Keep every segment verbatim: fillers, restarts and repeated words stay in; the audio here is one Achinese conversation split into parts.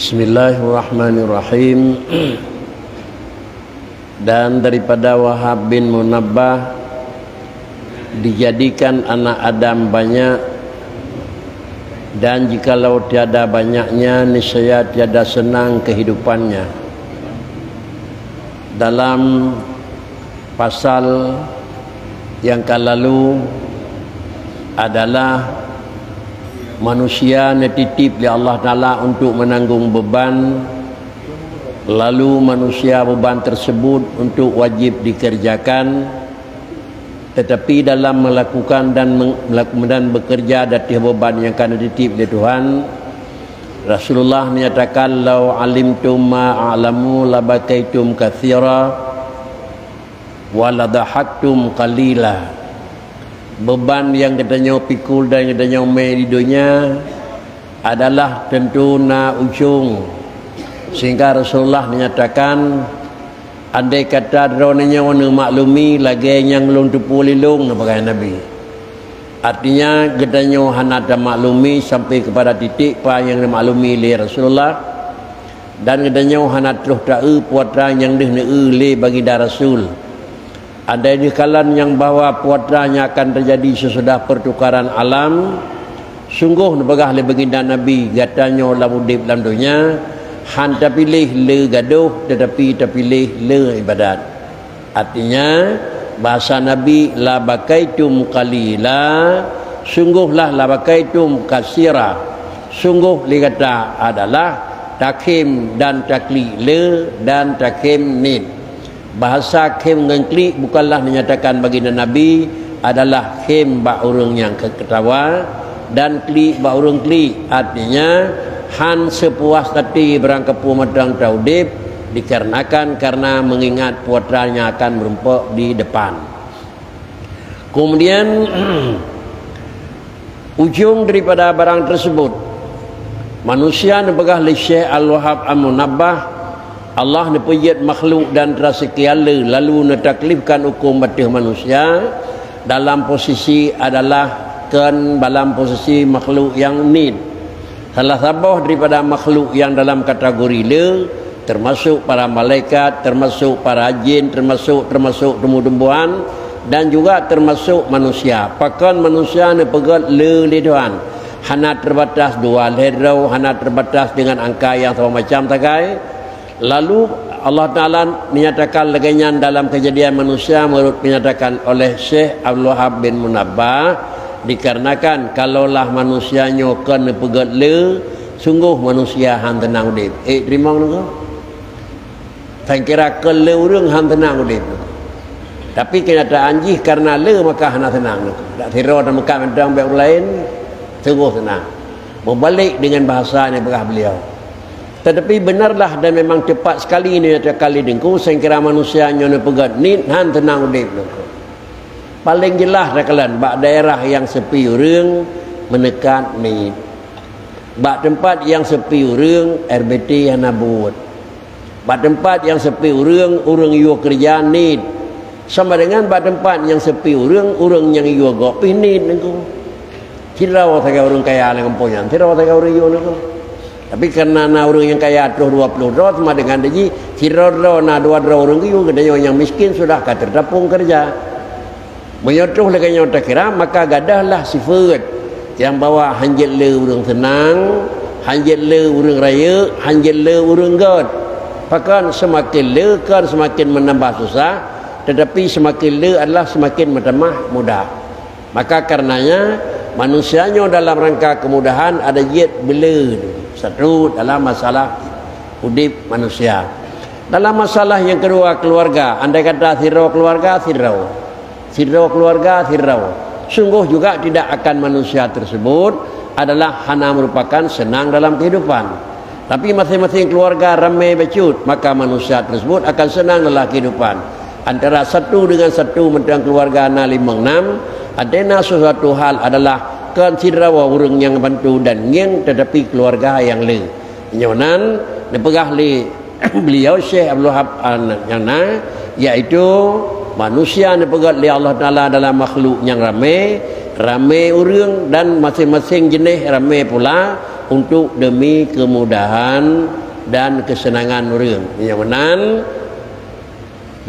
Bismillahirrahmanirrahim. Dan daripada Wahab bin Munabbah, dijadikan anak Adam banyak, dan jikalau tiada banyaknya, niscaya tiada senang kehidupannya. Dalam pasal nyang ka lalu adalah manusia neutitip lé Allah Taala untuk menanggung beban, lalu manusia beban tersebut untuk wajib dikerjakan, tetapi dalam melakukan dan meng-, melaku-, dan bekerja di atas beban nyang ka neutitip lé Tuhan, Rasulullah menyatakan, "Lau alimtum ma a'lamu labakaitum katsira wa ladahaktum qalila." Beban nyang geutanyoe pikul dan geutanyoe mé di donya adalah tentu na ujong. Sehingga Rasulullah menyatakan, "Andai kata droeneuh nyoe neumaklumi lagée nyang lôn teupeue lé lôn," neupeugah Nabi. Artinya, geutanyoe hana tamaklumi sampai kepada titik peue nyang neumaklumi lé Rasulullah, dan geutanyoe hana troh taeu peue nyang deuh neueu lé Baginda Rasul. Andai deuh kalon nyang bahwa peue nyang akan teujadi seusudah peutukaran alam, sunggoh neupeugah lé Baginda Nabi, gata nyoe lam udeb lam donya, han tapiléh le gadôh, teutapi tapiléh le iébadat. Artinya, bahasa Nabi, "Labakaitum qalila," sunggohlah, "labakaitum kasira," sunggoh lé gata adalah takhém dan taklik le dan takhém niet. Bahasa khém ngon klik bukanlah neunyatakan Baginda Nabi adalah khém bak ureuëng nyang keutawa dan klik bak ureuëng klik, artinya, han seupuas até barang kapeue mantong taudeb, dikarenakan karena mengingat peue nyang akan meurumpok di depan. Kemudian, ujong daripada barang tersebut, manusia neupeugah lé Syekh Al-Wahhab Al-Munabbah, Allah neupeujeuet makhluk dan teuraseukia le, lalu neutaklifkan huköm ateueh manusia dalam posisi adalah kon dalam posisi makhluk nyang niet. Salah saboh daripada makhluk nyang dalam kategori le, termasuk para malaikat, termasuk para jin, termasuk, termasuk tumbuh-tumbuhan, dan juga termasuk manusia. Pakon manusia neupeugét le lé Tuhan? Hana terbatas dua lhée droe, hana terbatas dengan angka nyang sama macam sagai. Lalu Allah Taala menyatakan lagée nyan dalam kejadian manusia, menurut dinyatakan oleh Syekh Abdul Wahab bin Munabbah, dikarenakan kalaulah manusia nyoe kon neupeugét le, sunggoh manusia han teunang udeb. Eh, teurimong nyoe. Sangkira kon le ureuëng han teunang udeb. Tapi kenyataan jih karena le maka hana teunang. Dak sidroe tameukat mantong bék ureuëng laén, sunggoh teunang. Meubalek dengan bahasa nyang peugah beliau. Tetapi benarlah dan memang tepat sekali neunyatakan lé Teungku, sangkira manusia nyoe neupeugét niet han teunang udeb Teungku. Paléng jeulaih takalon bak daerah nyang sepi ureuëng meuneukat niet. Bak teumpat nyang sepi ureuëng, R B T hana buet. Bak teumpat nyang sepi ureuëng, ureuëng yue keureuja niet. Sama dengan bak teumpat nyang sepi ureuëng, ureuëng nyang yue gob pih niet Teungku. Sidroe sagai ureuëng kaya lam gampông nyan, sidroe sagai ureuëng yue Teungku. Tapi karena na ureuëng nyang kaya troh dua ploh droe, sama dengan jih sidroe droe na dua droe ureuëng geuyue, geutanyoe nyang miskin sudah ka teutapong keureuja. Meunyoe troh lagée nyoe takira, maka gadahlah sifeuet nyang bahwa hanjeuet le ureuëng seunang, hanjeuet le ureuëng rayeuk, hanjeuet le ureuëng gét. Pakon seumaken le, kon seumaken meunambah susah, tetapi seumaken le adalah seumaken meutamah mudah. Maka karenanya, manusia nyoe dalam rangka keumudahan ada jeuet beule satu dalam masalah udeb manusia. Dalam masalah nyang keudua, keuluwarga, andai kata sidroe keuluwarga, sidroe. Sidroe keuluwarga, sidroe. Sunggoh juga tidak akan manusia tersebut adalah hana meurupakan seunang dalam kehidupan. Tapi masing-masing keuluwarga ramé bacut, maka manusia tersebut akan seunang dalam kehidupan. Antara satu dengan satu mantong keuluwarga na limong nam, artinya sesuatu hal adalah kon sidroe ureuëng nyang bantu dan ngieng, tetapi keuluwarga nyang le. Nyoe nan neupeugah lé beliau Syekh Abdul Wahab An-, nyang na, yaitu manusia neupeugét lé Allah Taala dalam makhluk nyang ramé, ramé ureuëng dan masing-masing jeuneh ramé pula, untuk demi kemudahan dan kesenangan ureuëng. Nyang meunan,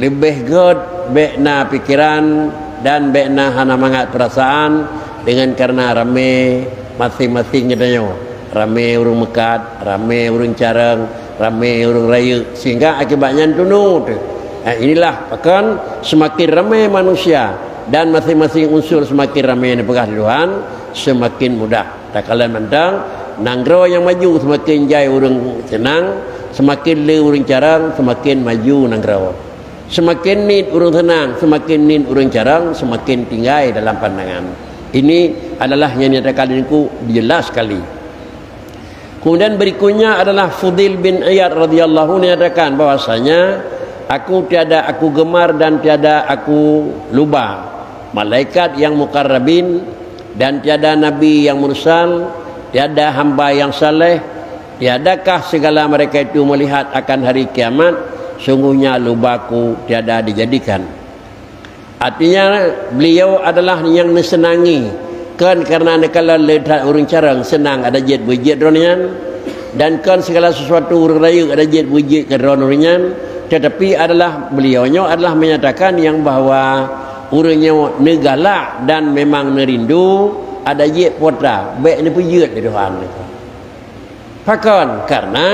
leubeh gét bék na pikeran dan bék na hana mangat peurasaan deungon kareuna ramé maséng-maséng geutanyoe. Ramé ureuëng meukat, ramé ureuëng carông, ramé ureuëng rayeuk, sehingga akibat nyan tunu teuh. Ha, inilah pakon seumaken ramé manusia dan maséng-maséng unsur seumaken ramé neupeugah lé Tuhan, seumaken mudah. Takalon mantong, nanggroe nyang maju seumaken jai ureuëng seunang, seumaken le ureuëng carông, seumaken maju nanggroe. Seumaken niet ureuëng seunang, seumaken niet ureuëng carông, seumaken tinggai dalam pandangan. Ini adalah nyang dinyatakan Teungku jelas sekali. Kemudian berikutnya adalah Fudail bin Iyad radhiyallahu anhu menyatakan bahwasanya, "Aku tiada aku gemar dan tiada aku luba malaikat yang mukarrabin, dan tiada nabi yang mursal, tiada hamba yang saleh, tiadakah segala mereka itu melihat akan hari kiamat, sungguhnya lubaku tiada dijadikan." Artinya, beliau adalah nyang neuseunangi, kon kareuna neukalon le that ureuëng carông seunang adak jeuet beujeuet droe nyan, dan kon segala sesuatu ureuëng rayeuk adak jeuet beujeuet keu droe nyan, tetapi adalah beliau nyoe adalah menyatakan nyang bahwa ureuëng nyoe neugalak dan memang neurindu adak jeuet putra, bék neupeujeuet lé Tuhan. Pakon? Karena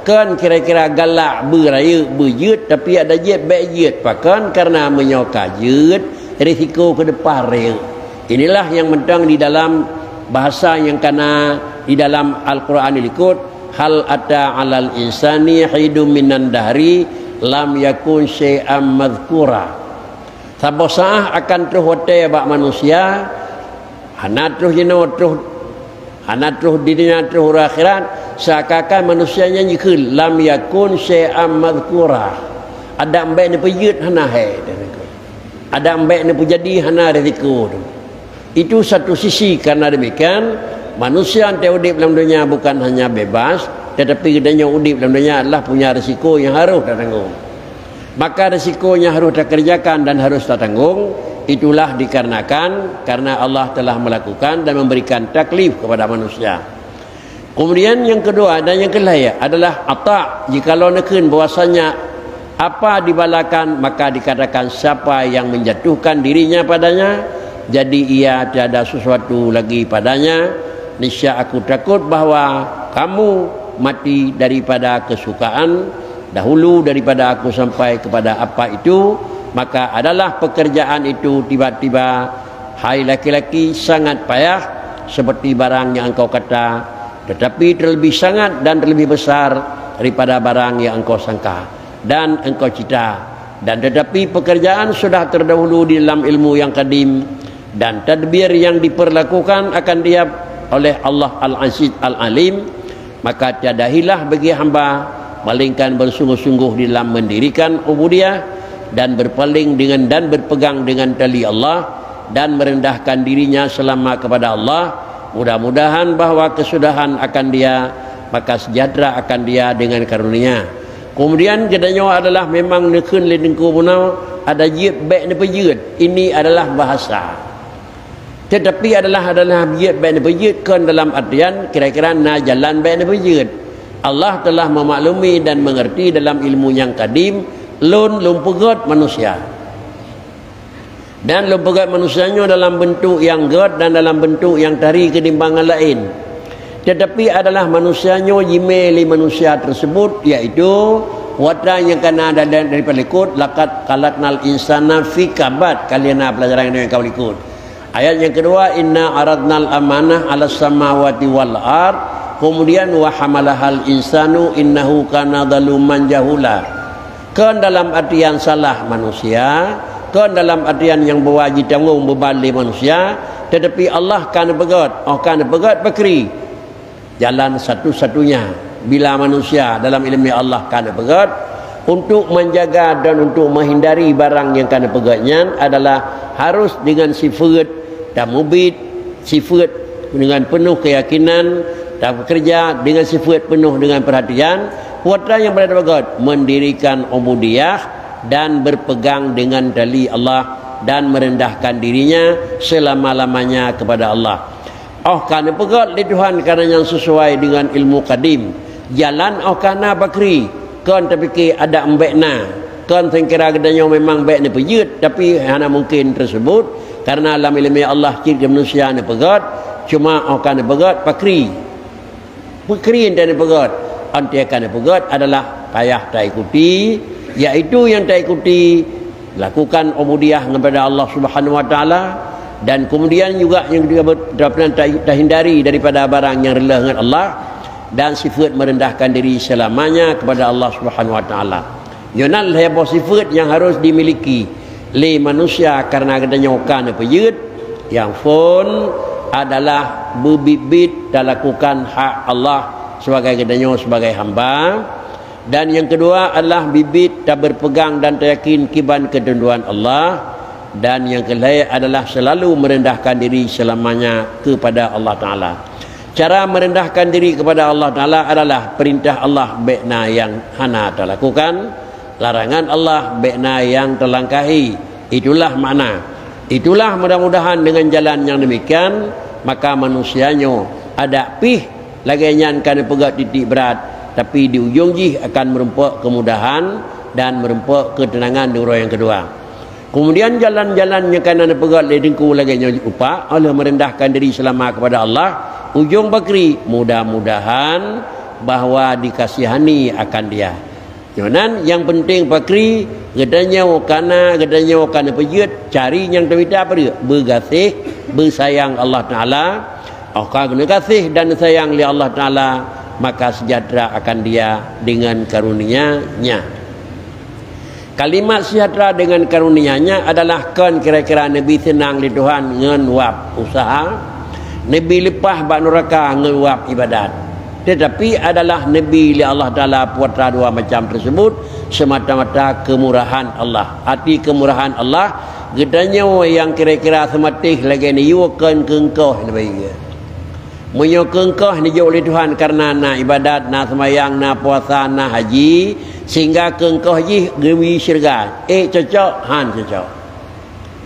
kon kira-kira galak beurayeuk beujeuet, tapi adak jeuet bék jeuet. Pakon? Karena meunyoe ka jeuet, risiko keudepan rayeuk. Inilah nyang mantong di dalam bahasa nyang kana di dalam Al-Quran dilikot, "Hal ata 'alal insani hidum minan dahri lam yakun syai'am madhkura." Saboh saát akan troh watée bak manusia, hana troh jinoe, troh, hana troh di dunia, troh uroe akhirat, seakan-akan manusia nyan jikheun, "Lam yakun syai'am madhkura." Adak bék neupeujeuet hana hai, adak bék neupeujadi hana risiko. Itu satu sisi, karena demikian, manusia nyang udeb lam dunia bukan hanya bebas, tetapi geutanyoe udeb lam dunia adalah punya risiko nyang harôh tatanggong. Maka risiko nyang harôh takeureujakan dan harôh tatanggong, itulah dikarenakan karena Allah telah melakukan dan memberikan taklif kepada manusia. Kemudian nyang keudua dan nyang keulhée adalah ata. Jikalau neukheun bahwasanya apa dibalakan, maka dikatakan siapa yang menjatuhkan dirinya padanya, jadi ia tiada sesuatu lagi padanya, niscaya aku takut bahwa kamu mati daripada kesukaan dahulu daripada aku sampai kepada apa itu, maka adalah pekerjaan itu tiba-tiba, hai laki-laki, sangat payah seperti barang yang engkau kata, tetapi terlebih sangat dan terlebih besar daripada barang yang engkau sangka dan engkau cita. Dan tetapi pekerjaan sudah terdahulu di dalam ilmu yang kadim, dan tadbir yang diperlakukan akan dia oleh Allah Al-Aziz Al-Alim, maka tiada hilah bagi hamba, melainkan bersungguh-sungguh di dalam mendirikan ubudiyah dan berpaling dengan, dan berpegang dengan tali Allah, dan merendahkan dirinya selama kepada Allah, mudah-mudahan bahwa kesudahan akan dia, maka sejahtera akan dia dengan karunia. Kemudian geutanyoe adalah memang neukheun lé Teungku bunoe, adak jeuet bék neupeujeuet. Ini adalah bahasa. Tetapi adalah, adalah jeuet bék neupeujeuet kon dalam artian kira-kira na jalan bék neupeujeuet. Allah telah memaklumi dan mengerti dalam ilmu nyang kadim, lôn lôn peugét manusia. Dan lôn peugét manusia nyoe dalam bentuk nyang gét dan dalam bentuk nyang tari keunimbang ngon laén. Tetapi adalah manusia nyoe jimé lé manusia tersebut, yaitu watée nyang kana dari, daripada likot, "Laqad khalaqnal insana fi kabad." Kalian na pelajaran nyang ka likot. Ayat nyang keudua, "Inna aradnal amanah 'alas samawati wal ard." Kemudian, "Wa hamalahal insanu innahu kana zaluman jahula." Kon dalam artian salah manusia, kon dalam artian nyang bahwa jitanggong beuban lé manusia, tetapi Allah ka neupeugét, oh ka neupeugét pakri. Jalan satu-satunya bila manusia dalam ilmu Allah ka neupeugét, untuk menjaga dan untuk menghindari barang nyang ka neupeugét nyan adalah harus dengan sifeuet tamubiet, sifeuet dengan penuh keyakinan, dan bekerja dengan sifeuet penuh dengan perhatian, watée nyang pada neupeugét, mendirikan ubudiyah dan berpegang dengan tali Allah dan merendahkan dirinya selama-lamanya kepada Allah. Oh ka neupeugét lé Tuhan karena nyang sesuai dengan ilmu kadim. Jalan oh ka na pakri, kon tapike adak mbek na. Kon sengkira geutanyoe memang bek neupeujeuet, tapi hana mungkin tersebut, karena lam ilmu Allah cit manusia neupeugét, cuma oh ka neupeugét pakri. Pakri dan neupeugét, anti akan neupeugét adalah payah taikuti, yaitu yang taikuti lakukan ubudiyah kepada Allah Subhanahu Wa Taala, dan kemudian juga yang juga ber- tahindari daripada barang yang reuloh ngon Allah, dan sifat merendahkan diri selamanya kepada Allah Subhanahu Wa Taala. Nyoe nan lhée boh sifat nyang harus dimiliki lé manusia karena geutanyoe ka neupeujeuet, nyang phon adalah beubiet-biet talakukan hak Allah sebagai geutanyoe sebagai hamba, dan nyang keudua adalah biet-biet tabeurpeugang dan tayakin kiban keuteuntuan Allah, dan nyang keulhée adalah selalu merendahkan diri selamanya kepada Allah Taala. Cara merendahkan diri kepada Allah Taala adalah perintah Allah bek na nyang hana talakukan, larangan Allah bek na nyang talangkahi. Itulah makna. Itulah mudah-mudahan dengan jalan nyang demikian, maka manusia nyoe adak pih lagée nyan ka neupeugét titik brat, tapi di ujong jih akan meurumpok kemudahan dan meurumpok keuteunangan di uroe nyang keudua. Kemudian jalan-jalan nyang ka na neupeugét lé Teungku lagée nyoe upak, oleh merendahkan diri selama kepada Allah, ujong pakri, mudah-mudahan bahwa dikasihani akan Dia. Nyoe nan nyang penting pakri, geutanyoe ka na, geutanyoe ka neupeujeuet, cari nyang teumita peue? Beugaséh, beusayang Allah Taala. Oh ka geuneuk gaséh dan sayang lé Allah Taala, maka sejahtera akan dia dengan karunia-Nya. Kalimat sejahtera dengan karunia-Nya adalah kon kira-kira neubi seunang lé Tuhan ngon wab usaha, neubi leupah bak nuraka ngon wab ibadat. Tetapi adalah neubi lé Allah Taala putra dua macam tersebut semata-mata kemurahan Allah. Arti kemurahan Allah, geutanyoe nyang kira-kira seumatéh lagée neuyue kon keungkoh neubi. Meunyoe keungkoh neujok lé Tuhan kareuna na ibadat, na seumayang, na puasa, na haji, sehingga keungkoh jih geubri syeuruga, ék cocok? Han cocok.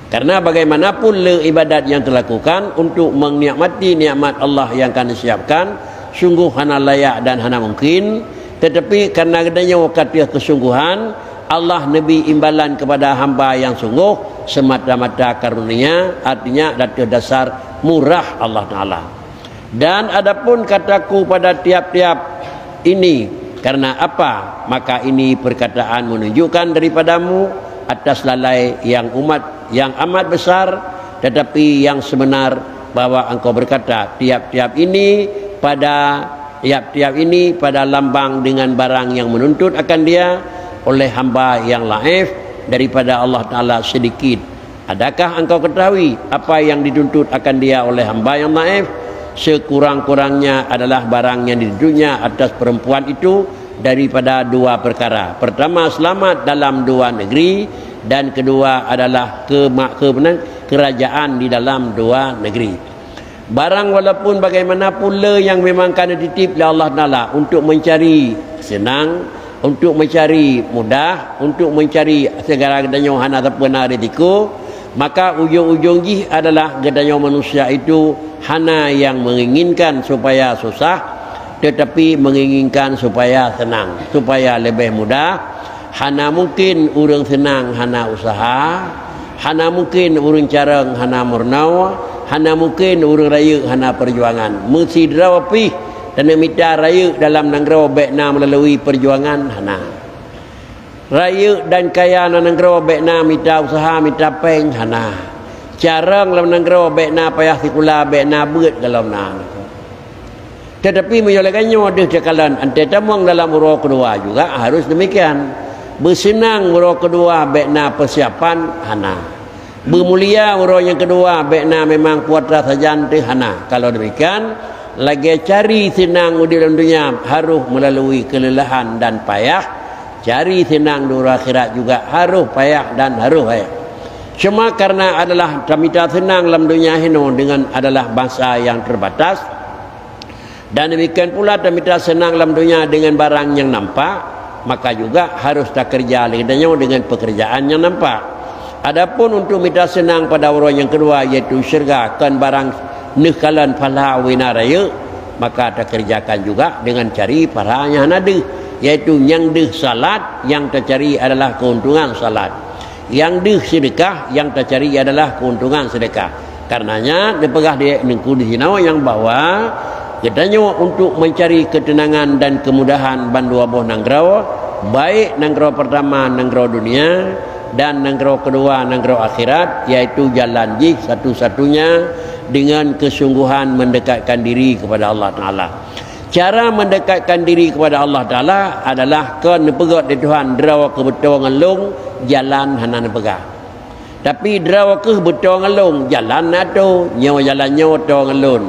Karena bagaimanapun le ibadat yang terlakukan untuk menikmati nikmat Allah yang ka neusiapkan, sungguh hana layak dan hana mungkin. Tetapi karena geutanyoe ka teuh kesungguhan, Allah neubi imbalan kepada hamba yang sungguh semata-mata karunia, artinya ateueh dasar murah Allah Taala. Dan adapun kataku pada tiap-tiap ini, karena apa? Maka ini perkataan menunjukkan daripadamu atas lalai yang umat yang amat besar, tetapi yang sebenar bahwa engkau berkata, tiap-tiap ini pada tiap-tiap ini pada lambang dengan barang yang menuntut akan dia oleh hamba yang laif daripada Allah Taala sedikit. Adakah engkau ketahui apa yang dituntut akan dia oleh hamba yang daif? Sekurang-kurangnya adalah barang yang dituntutnya atas perempuan itu daripada dua perkara. Pertama, selamat dalam dua negeri, dan kedua adalah kema- kemenang kerajaan di dalam dua negeri. Barang walaupun bagaimanapun le nyang memang ka neutitip lé Allah Taala untuk mencari senang, untuk mencari mudah, untuk mencari segala geutanyoe hana sapeuna risiko, maka ujong-ujong jih adalah geutanyoe manusia itu hana nyang menginginkan supaya susah, tetapi menginginkan supaya senang, supaya lebih mudah. Hana mungkin ureuëng seunang hana useuha, hana mungkin ureuëng carông hana meurunoe, hana mungkin ureuëng rayeuk hana peujuangan. Meusidroe pih taneuk mita rayeuk dalam nanggroe bék na meulalui peujuangan, hana. Rayeuk dan kaya na nanggroe bék na mita useuha, mita péng, hana. Carông lam nanggroe bék na payah sikula, bék na beuet gohlom na. Tetapi meunyoe lagée nyoe deuh teukalon, anté tamong dalam uroe keudua juga harus demikian. Beuseunang uroe keudua bék na peusiapan, hana. Beumulia uroe nyang keudua bék na memang putra sajan teuh, hana. Kalau demikian, lagée cari seunang udeb lam dunia harus melalui kelelahan dan payah, cari seunang di uroe akhirat juga harus payah dan harus payah. Cuma karena adalah tamita seunang lam dunia hino dengan adalah masa yang terbatas, dan demikian pula tamita seunang lam dunia dengan barang nyang nampak, maka juga harus takeureuja lé geutanyoe dengan pekerjaan nyang nampak. Adapun untuk mita seunang pada uroe nyang keudua, yaitu syeuruga, kon barang Neukalon pahala wina rayeuk, maka takeureujakan juga deungon cari pahala nyang hana deuh, yaitu nyang deuh salat, nyang tacari adalah keuntungan salat. Nyang deuh seudeukah, nyang tacari adalah keuntungan seudeukah. Karenanya, neupeugah lé Teungku di sinoe nyang bahwa geutanyoe untuk mencari ketenangan dan kemudahan bandua boh nanggroe, baik nanggroe pertama nanggroe dunia, dan nanggroe keudua nanggroe akhirat, yaitu jalan jih satu-satunya dengan kesungguhan mendekatkan diri kepada Allah Taala. Cara mendekatkan diri kepada Allah Taala adalah kon neupeugét lé Tuhan, "Droe keuh beutôi ngon lôn, jalan hana neupeugah." Tapi droe keuh beutôi ngon lôn, jalan na atô, nyoe jalan nyoe tô ngon lôn.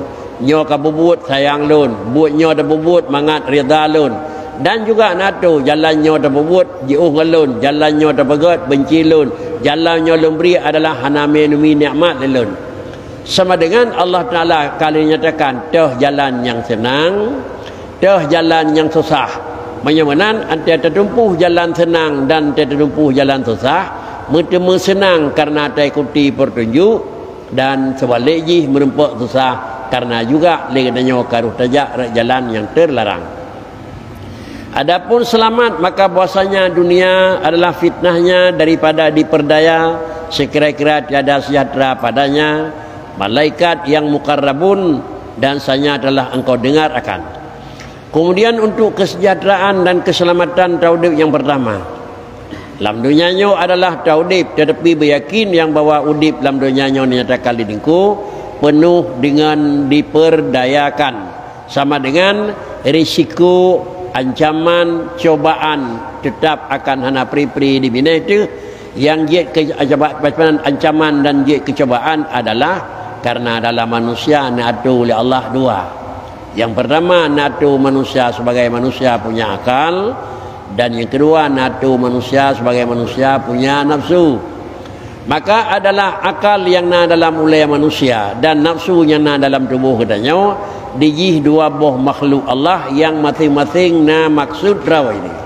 Nyoe ka peubuet sayang lôn, buet nyoe tapeubuet mangat ridha lôn. Dan juga na atô, jalan nyoe tapeubuet jiôh ngon lôn, jalan nyoe tapeugét benci lôn, jalan nyoe lôn bri adalah hana meuneumi nikmat lé lôn. Sama dengan Allah Taala ka lheueh nyatakan toh jalan nyang seunang, toh jalan nyang susah. Meunyoe meunan, antée tatumpôh jalan seunang dan antée tatumpôh jalan susah, meuteumé seunang kareuna taikuti peutunjuk, dan seubalek jih meurumpok susah kareuna juga lé geutanyoe ka rôh tajak rot jalan nyang teularang. Adapun seulamat, maka bahwasanya dunia adalah fitnahnya daripada diperdaya, sekira-kira tiada sejahtera padanya, malaikat yang mukarrabun, dan sanya telah engkau dengar akan. Kemudian untuk kesejahteraan dan keselamatan taudeb nyang pertama. Lam dunia nyoe adalah taudeb, tetapi beuyakin nyang bahwa udeb lam dunia nyoe dinyatakan lé Teungku peunoh dengan diperdayakan. Sama dengan risiko, ancaman, cobaan tetap akan hana pri-pri dibinéh teuh. Nyang jeuet keu ancaman, ancaman dan jeuet keu cobaan adalah karena dalam manusia neuatô lé Allah dua. Nyang pertama, neuatô manusia sebagai manusia punya akal, dan nyang keudua, neuatô manusia sebagai manusia punya nafsu. Maka adalah akal nyang na dalam ulée manusia dan nafsu nyang na dalam tuboh geutanyoe, dijih dua boh makhluk Allah nyang maséng-maséng na maksud droe nyoe.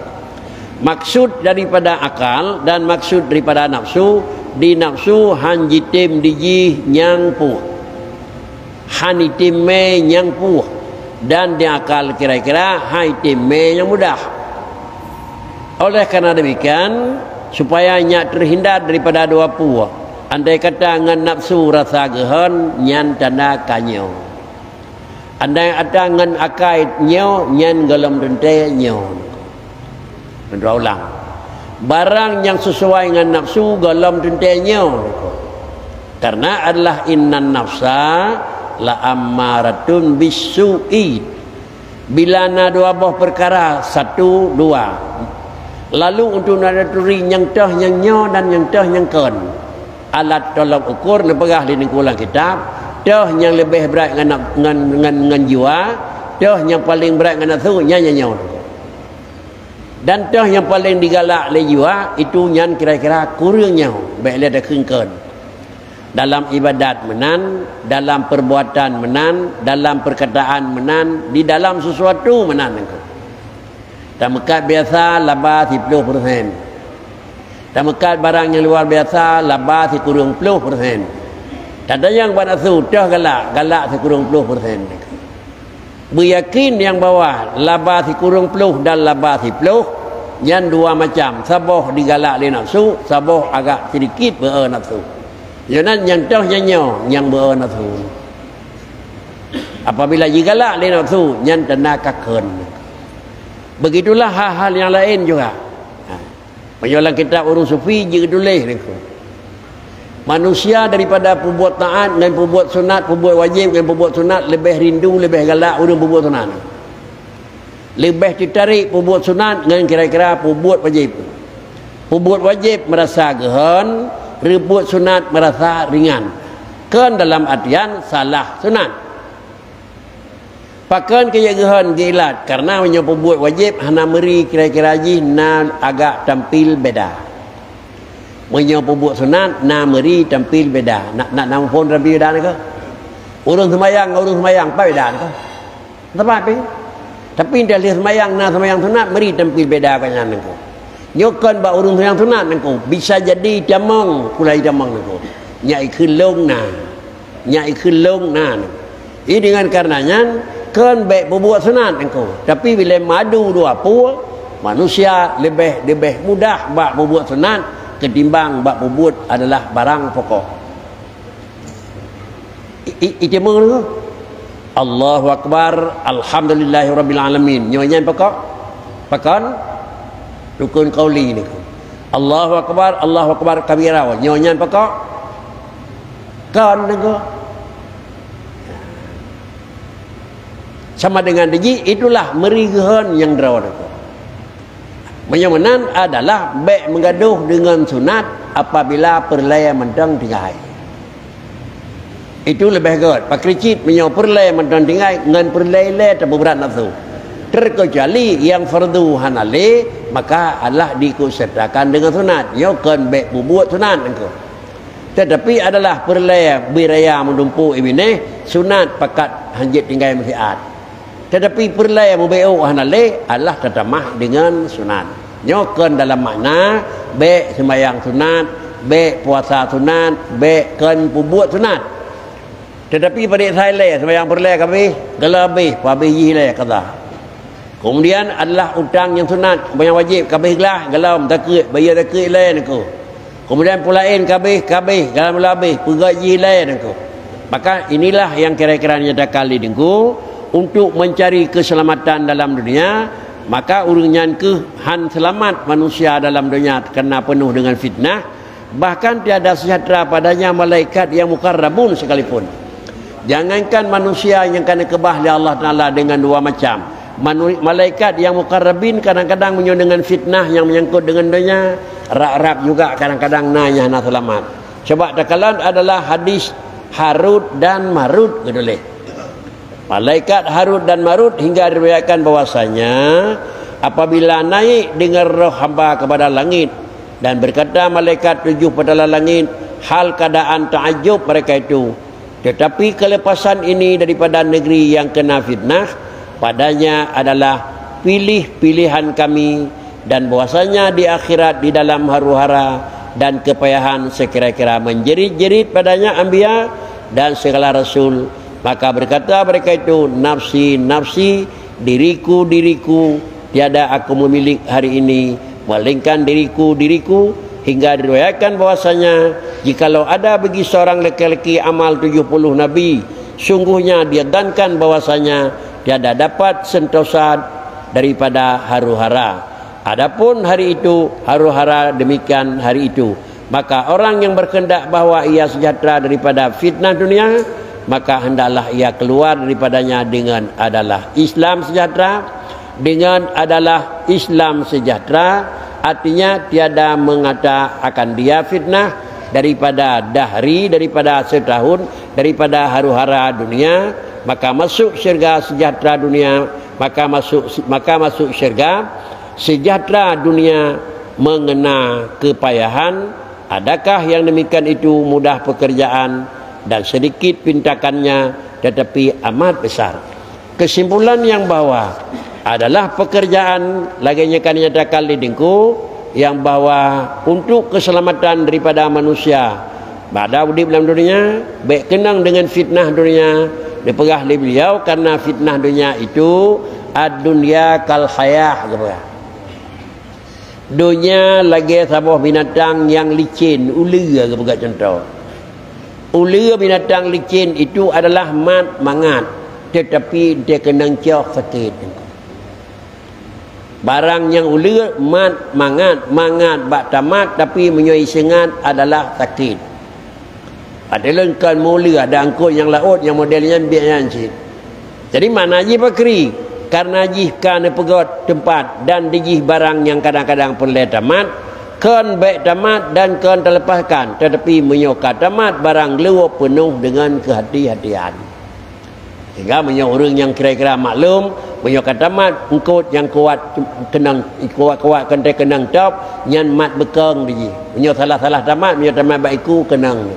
Maksud daripada akal dan maksud daripada nafsu, di nafsu han jitem dijih nyang puih. Han item mé nyang puih, dan di akal kira-kira han item mé nyang mudah. Oleh karena demikian, supaya nyak terhindar daripada dua puih, andai kata ngon nafsu rasa geuhon, nyan tanda ka nyoe. Andai kata ngon akai nyoe, nyan gohlom teuntée nyoe. Meudoa ulang. Barang nyang sesuai ngon nafsu gohlom teuntée nyoe. Karena adalah innan nafsa la ammaratun bisu'i. Bila na dua boh perkara, satu, dua. Lalu untuk na turi nyang toh nyang nyoe dan nyang toh nyang kon. Alat tolok ukur neupeugah lé Teungku lam kitab, toh nyang leubeh brat ngon naf-, ngon, ngon, ngon jiwa, toh nyang paleng brat ngon nafsu, nyan nyang nyoe. Dan toh nyang paleng digalak lé jiwa, itu nyan kira-kira kureueng nyoe, bék lé takheun kon. Dalam ibadat meunan, dalam perbuatan meunan, dalam perkataan meunan, di dalam sesuatu meunan Teungku. Tameukat biasa laba siplôh persen. Tameukat barang nyang luar biasa laba sikureueng plôh persen. Tatanyong bak nafsu, toh galak, galak sikureueng plôh persen. Beuyakin nyang bahwa laba sikureueng plôh dan laba siplôh nyan dua macam, saboh digalak lé nafsu, saboh agak sidikit beu-e nafsu. Nyoe nan nyang toh nyan nyoe nyang beu-e nafsu. Apabila jigalak lé nafsu, nyan tanda ka kon. Begitulah hal-hal nyang laén juga. Ha. Meunyoe lam kitab ureuëng sufi jeuet geutuléh Teungku, manusia daripada peubuet taát ngon peubuet sunat, peubuet wajéb ngon peubuet sunat, leubeh rindu, leubeh galak ureuëng peubuet sunat. Leubeh teutarek peubuet sunat ngon kira-kira peubuet wajéb. Peubuet wajéb meurasa geuhon, reupeubuet sunat meurasa ringan. Kon dalam artian salah sunat. Pakon keu jeuet geuhon geuilat? Kareuna meunyoe peubuet wajéb hana meuri kira-kira jih na agak tampil beda. Meunyoe peubuet sunat na meuri tampil beda. Nak, nak na muphom tampil beda nangkeuh? Ureuëng seumayang ngon ureuëng seumayang, pat beda nangkeuh? Teuma pih. Tapi entah lheueh seumayang na seumayang sunat meuri tampil beda keu nyan nangkeuh. Nyoe kon bak ureuëng seumayang sunat nangkeuh. Bisa jadi tamong, pulai tamong nangkeuh. Nyak ikheun lôn na. Nyak ikheun lôn na. Jadi dengan karena nyan, kon bék peubuet sunat engko. Tapi bila madu dua pue, manusia leubeh-leubeh mudah bak peubuet sunat ketimbang bak peubuet adalah barang pokok. I, i, i timbang dulu. Allahu Akbar, Alhamdulillahirabbil alamin. Nyoe nyan pokok? Pakon? Rukun qauli niku. Allahu Akbar, Allahu Akbar kabira. Nyoe nyan pokok? Kon niku. Sama dengan diji, itulah meuri geuhon nyang droe niku. Meunyoe meunan adalah bék meugadoh deungon sunat apabila peureulée mantong tinggai. Itu leubeh gét. Pakri cit meunyoe peureulée mantong tinggai ngon peureulée ilée tapeubrat nafsu. Terkecuali nyang fardu hana lé, maka adalah diikut sertakan deungon sunat. Nyoe kon bék peubuet sunat engko. Tetapi adalah peureulée bui raya meudumpok i binéh, sunat pakat hanjeuet tinggai meusiat. Tetapi peureulée mubeuôk hana lé, adalah tatamah deungon sunat. Nyoe kon dalam makna bék seumayang sunat, bék puasa sunat, bék kon peubuet sunat. Tetapi padé sai lé seumayang peureulée ka abéh, gala abéh, peuabéh jih lé kaza. Kemudian adalah utang nyang sunat, nyang wajéb ka abéh glah, gala meutakeuet, bayeue takeuet lé niko. Kemudian peue laén ka abéh, ka abéh, dalam lé abéh, peugét jih lé niko. Maka inilah yang kira-kira nyatakan lé Teungku untuk mencari keselamatan dalam dunia, maka ureuëng nyan keuh han seulamat manusia dalam dunia karena penuh dengan fitnah, bahkan tiada sejahtera padanya malaikat yang mukarrabun sekalipun. Jangankan manusia nyang ka neukeubah lé Allah Taala dengan dua macam. Manu-, malaikat nyang mukarrabin kadang-kadang meunyoe deungon fitnah nyang menyangkut deungon donya, rab-rab juga kadang-kadang na nyang hana seulamat. Coba takalon adalah hadis Harut dan Marut geutuléh. Malaikat Harut dan Marut hingga diriwayatkan bahwasanya apabila naik dengan roh hamba kepada langit dan berkata malaikat tujuh petala langit, hal keadaan takjub mereka itu, tetapi kelepasan ini daripada negeri yang kena fitnah, padanya adalah pilih-pilihan kami, dan bahwasanya di akhirat di dalam haru-hara dan kepayahan sekira-kira menjerit-jerit padanya anbiya dan segala rasul. Maka berkata mereka itu, "Nafsi, nafsi, diriku, diriku, tiada aku memiliki hari ini, melainkan diriku, diriku," hingga diriwayatkan bahwasanya jikalau ada bagi seorang laki-laki amal tujuh puluh nabi, sungguhnya diadankan bahwasanya tiada dapat sentosa daripada haru-hara. Adapun hari itu, haru-hara demikian hari itu. Maka orang yang berkehendak bahwa ia sejahtera daripada fitnah dunia, maka hendaklah ia keluar daripadanya dengan adalah Islam sejahtera, dengan adalah Islam sejahtera, artinya tiada mengata akan dia fitnah daripada dahri, daripada setahun, daripada haru-hara dunia, maka masuk syurga sejahtera dunia, maka masuk, maka masuk syurga sejahtera dunia mengena kepayahan, adakah yang demikian itu mudah pekerjaan dan sedikit pintakannya tetapi amat besar. Kesimpulan yang bahwa adalah pekerjaan lagée nyang ka dinyatakan lé Teungku, yang bahwa untuk keselamatan daripada manusia pada udeb lam dunia, bék keunong deungon fitnah dunia, dipeugah lé beliau karena fitnah dunia itu ad-dunya kal hayah geupeugah. Donya lagée saboh binatang nyang licén, uleue geupeugah cuntoh. Uleue binatang licén itu adalah mat mangat, tetapi dia keunong cok sakét. Barang nyang uleue mat mangat, mangat bak tamat, tapi meunyoe isengat adalah sakét. Padahai kon meuleue ada angkot nyang laôt nyang model nyan biet nyan cit. Jadi makna jih pakri, karena jih ka neupeugét teumpat dan dijih barang nyang kadang-kadang peureulée tamat, kon bék tamat dan kon teulepaskan, tetapi meunyoe ka tamat barang gleuwop peunoh deungon keuhati-hatian. Sehingga meunyoe ureuëng nyang kira-kira maklum, meunyoe ka tamat, eungkot nyang kuat keunong, kuat-kuat keuntée keunong top, nyan mat beukong dijih. Meunyoe salah-salah tamat, meunyoe tamat bak iku keunong.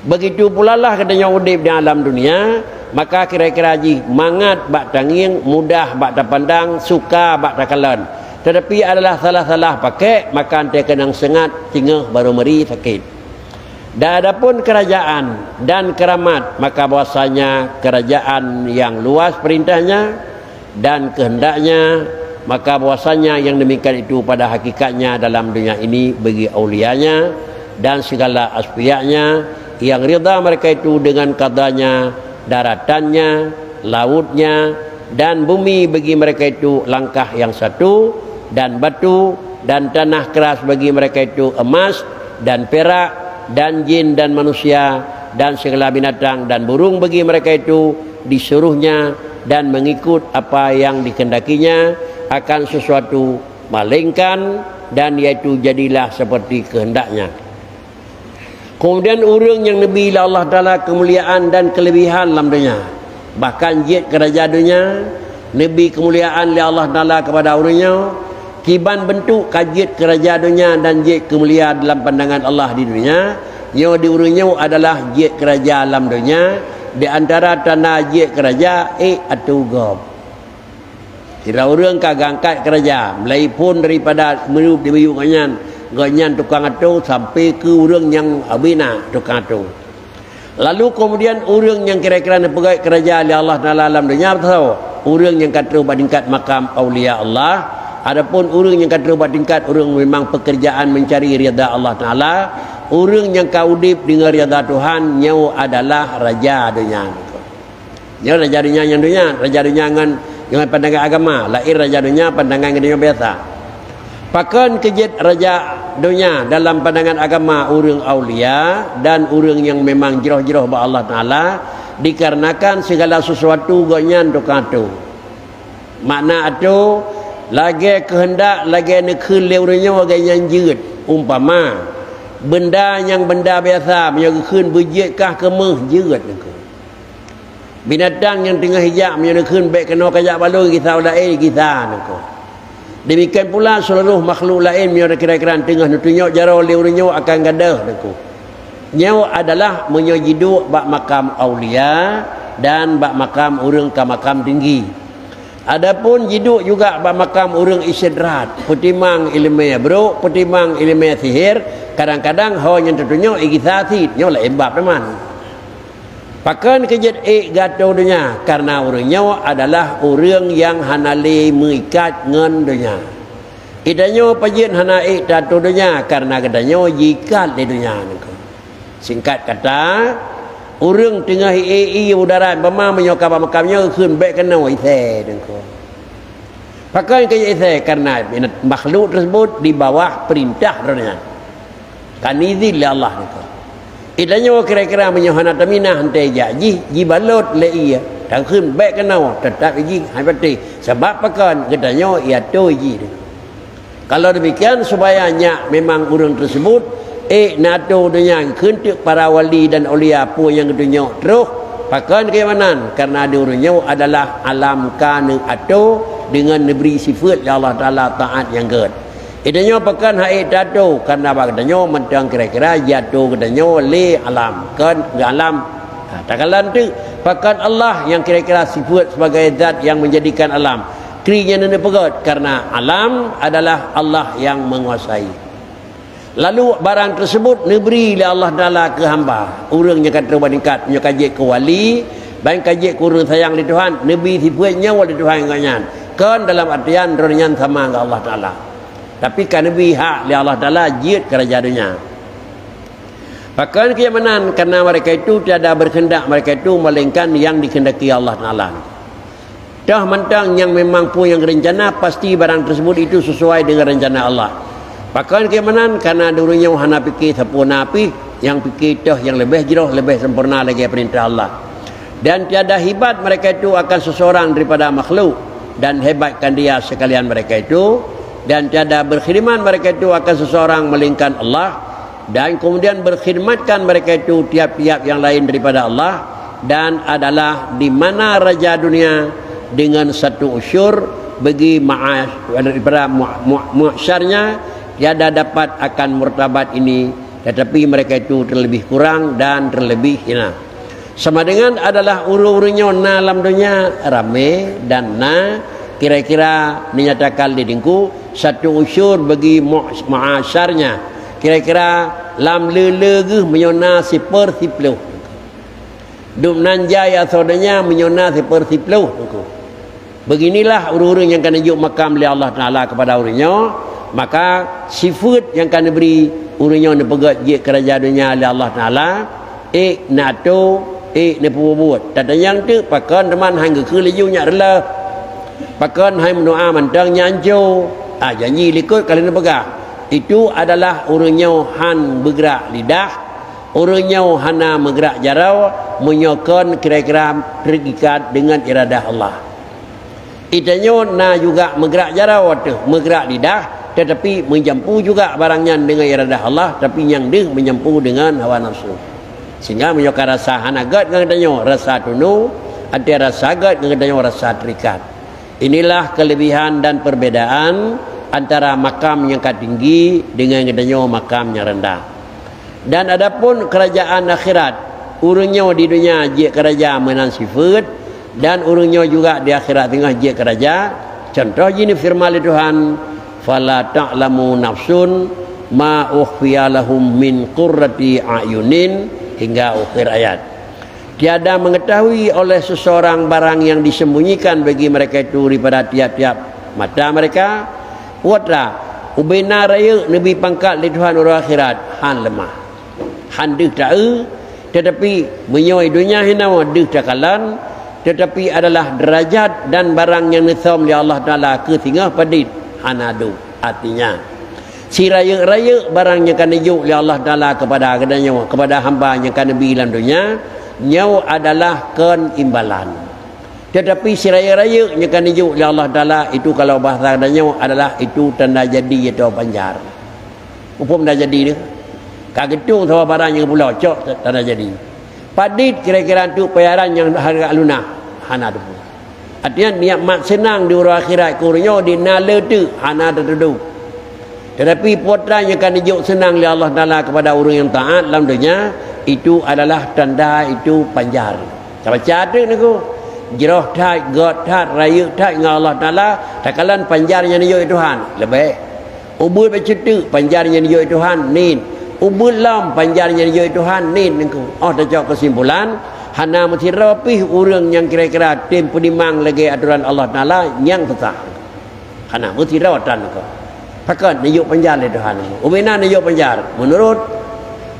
Begitu pulalah geutanyoe udeb di alam dunia, maka kira-kira jih mangat bak tangieng, mudah bak tapandang, suka bak takalon. Tetapi adalah salah-salah pakék, maka eunteuk keunong seungat, singoh barô meuri sakét. Dan adapun kerajaan dan keramat, maka bahwasanya kerajaan yang luas perintahnya dan kehendaknya, maka bahwasanya yang demikian itu pada hakikatnya dalam dunia ini bagi aulianya dan segala asfiyanya yang rida mereka itu dengan kadanya, daratannya, lautnya, dan bumi bagi mereka itu langkah yang satu, dan batu dan tanah keras bagi mereka itu emas dan perak dan jin dan manusia dan segala binatang dan burung bagi mereka itu disuruhnya dan mengikut apa yang dikehendakinya akan sesuatu, malengkan dan yaitu jadilah seperti kehendaknya. Kemudian ureuëng nyang neubi lé Allah Taala keumuliaan dan keulebihan lam donya, bahkan jeuet keu raja donya, neubi keumuliaan lé Allah Taala kepada ureuëng nyoe. Kiban beuntuk ka jeuet keu raja donya dan jeuet keu mulia dalam pandangan Allah di donya, nyoe di ureuëng nyoe adalah jeuet keu raja lam donya, di antara tanda jeuet keu raja ék ateueh gob. Sidroe ureuëng ka geuangkat keu raja, mulai phon daripada miyueb di miyueb gobnyan, gobnyan tukang atô sampai keu ureuëng nyang abéh na tukang atô. Lalu keumudian ureuëng nyang kira-kira neupeugét keu raja lé Allah Taala lam donya, beutôi ureuëng nyang ka troh bak tingkat makam aulia Allah. Adapun ureuëng nyang ka troh bak tingkat ureuëng memang peukeurjaan meuncari ridha Allah Taala, ureuëng nyang ka udeb deungon ridha Tuhan, nyoe adalah raja donya. Nyoe raja donya nyang donya, raja donya ngon, ngon pandangan agama, laén raja donya pandangan geutanyoe biasa. Pakon keu jeuet raja donya dalam pandangan agama ureuëng aulia dan ureuëng nyang memang jroh-jroh bak Allah Taala, dikarenakan segala sesuatu gobnyan tukang atô. Makna atô, lagée keuheundak, lagée neukheun lé ureuëng nyoe lagée nyan jeuet. Umpama, benda nyang benda biasa, meunyoe geukheun beujeuet kah keu méuh, jeuet neukheun. Binatang nyang teungoh ijak, meunyoe neukheun bék keunoe kajak bak lôn, gisa u laén, gisa neukheun. Demikian pula seluruh makhluk laén, meunyoe kira-kira teungoh neutunyok jaroe lé ureuëng nyoe akan gadôh neukheun. Nyoe adalah meunyoe jiduek bak makam aulia dan bak makam ureuëng ka makam tinggi. Adapun jiduek juga bak makam ureuëng istidrat, peutimang iéleumé brok, peutimang iéleumé sihir, kadang-kadang ho nyang teutunyok igisa cit, nyoe laén bab teuma. Pakon keu jeuet ék geuatô donya, kareuna ureuëng nyoe adalah ureuëng nyang hana lé meuikat ngon donya. Geutanyoe pajan hana ék tatô donya, kareuna geutanyoe jiikat lé donya nyoe. Singkat kata, ureuëng teungoh ié-ié u darat, bama meunyoe ka bak makam nyoe geukheun bék keunoe, isée deungko. Pakon keu isée? Kareuna makhluk tersebut di bawah peurintah droe nyan. Ka neuizin lé Allah nyoe. Geutanyoe kira-kira meunyoe hana taminah hantei jak jih, jibalot lé ié, takheun bék keunoe, teutap jih hai patéh. Sabab pakon? Geutanyoe iatô jih. Kalau demikian, supaya nyak memang ureuëng tersebut ék neutô donya kheun teuk para wali dan aulia peue nyang geutunyok troh, pakon keu meunan? Kareuna di ureuëng nyoe adalah alam ka neuatô deungon neubri sifeuet lé Allah Taala taát nyang gét. Geutanyoe pakon han ék tatô, kareuna bak geutanyoe mantong kira-kira jiatô geutanyoe lé alam, kon geu alam. Ha, takalon teuk, pakon Allah nyang kira-kira sifeuet sebagai zat nyang menjadikan alam. Kri nyan neupeugét, kareuna alam adalah Allah nyang menguasai. Lalu barang tersebut neubri lé Allah Taala keu hamba. Ureuëng nyang ka troh bak tingkat, nyoe ka jeuet keu wali, ban ka jeuet keu ureuëng sayang lé Tuhan, neubri sifeuet nyoe lé Tuhan ngon nyan. Kon dalam artian droe nyan sama ngon Allah Taala. Tapi ka neubri hak lé Allah Taala jeuet keu raja donya. Pakon keu meunan? Kareuna mereka itu tiada berkehendak mereka itu melainkan yang dikehendaki Allah Taala. Toh mantong nyang memang peue nyang geurencana, pasti barang tersebut itu sesuai dengan rencana Allah. Pakon keu meunan? Kareuna ureuëng nyoe hana pike sapeue na pih, nyang pike toh nyang leubeh jroh, leubeh sempurna lagée peurintah Allah. Dan tiada hibat mereka itu akan seseorang daripada makhluk, dan hebatkan dia sekalian mereka itu, dan tiada berkhidmat mereka itu akan seseorang melainkan Allah, dan kemudian berkhidmatkan mereka itu tiap-tiap yang lain daripada Allah, dan adalah di mana raja dunia dengan satu usyur bagi ma'as-, daripada mu-, mu-, muhsyarnya, tiada dapat akan martabat ini, tetapi mereka itu terlebih kurang dan terlebih hina. Sama dengan adalah ureuëng-ureuëng nyoe na lam donya ramé dan na kira-kira dinyatakan lé Teungku satu usyur bagi mu-, muhsyarnya, kira-kira Lam le-le geuh meunyoe na siper siploh. Dum nan jai asoe donya meunyoe na siper siploh teungku. Beginilah ureuëng-ureuëng nyang ka neujok makam lé Allah Taala kepada ureuëng nyoe, maka sifeuet nyang ka neubri ureuëng nyoe neupeugét jeuet keu raja donya lé Allah Taala, ék neuatoe, ék neupeubuet. Tatanyong teuk pakon teuma han geukheun laju nyak reuloh. Pakon hai meudoa mantong nyan jo? Ah, janji likot ka lheueh neupeugah. Itu adalah ureuëng nyoe han beugrak lidah, ureuëng nyoe hana meugrak jaroe, meunyoe kon kira-kira terikat dengan iradah Allah. Itanyoe na juga meugrak jaroe teuh, meugrak lidah, tetapi meujampu juga barang nyan dengan iradah Allah, tapi nyang deuh meujampu dengan hawa nafsu. Sehingga meunyoe ka rasa hana gét ngon geutanyoe, rasa tunu, até rasa gét ngon geutanyoe, rasa terikat. Inilah kelebihan dan perbedaan antara makam nyang ka tinggi dengan geutanyoe makam nyang rendah. Dan adapun kerajaan akhirat, ureuëng nyoe di dunia jeuet keu raja meunan sifeuet, dan ureuëng nyoe juga di akhirat teungoh jeuet keu raja. Contoh jih neufeureuman lé Tuhan, "Fala ta'lamu nafsun ma ukhfiya lahum min qurrati a'yunin," hingga akhir ayat. Tiada mengetahui oleh seseorang barang yang disembunyikan bagi mereka itu daripada tiap-tiap mata mereka. Putra, ubena rayeuk neubi pangkat lé Tuhan uroe akhirat, han leumah. Han deuh taeu, tetapi meunyoe donya hinoe deuh takalon, tetapi adalah derajat dan barang nyang neusöm lé Allah Taala keu singoh padit hana dum. Artinya, sirayeuk-rayeuk barang nyang ka neujok lé Allah Taala kepada geutanyoe, kepada hamba nyang ka neubi lam donya, nyoe adalah kon imbalan. Tetapi sirayeuk-rayeuk nyang ka neujok lé Allah Taala, itu kalau bahasa geutanyoe adalah itu tanda jadi atau panjar. Muphom tanda jadi tu? Ka geutueng saboh barang nyang geupulo, cok tanda jadi. Padit kira-kira untuk pembayaran nyang harga lunah, hana teupeu. Artinya, nikmat seunang di uroe akhirat keu ureuëng nyoe di na le teuk hana tatudok. Tetapi putra nyang ka neujok seunang lé Allah Taala kepada ureuëng nyang taat lam donya, itu adalah tanda itu panjar. Tabaca teuk niku. Jroh that, gét that, rayeuk that ngon Allah Taala, takalon panjar nyang neujok Tuhan. Leubeh. Ubeuet bacut teuk panjar nyang neujok Tuhan, niet. Ubeuet lom panjar nyang neujok Tuhan, niet niku. Oh tacok keusimpulan, hana meusidroe pih ureuëng nyang kira-kira tem peudimang lagée atoran Allah Taala nyang sesat. Hana meusidroe tan niku. Pakon neujok panjar lé Tuhan niku. Ubena neujok panjar, meunurot.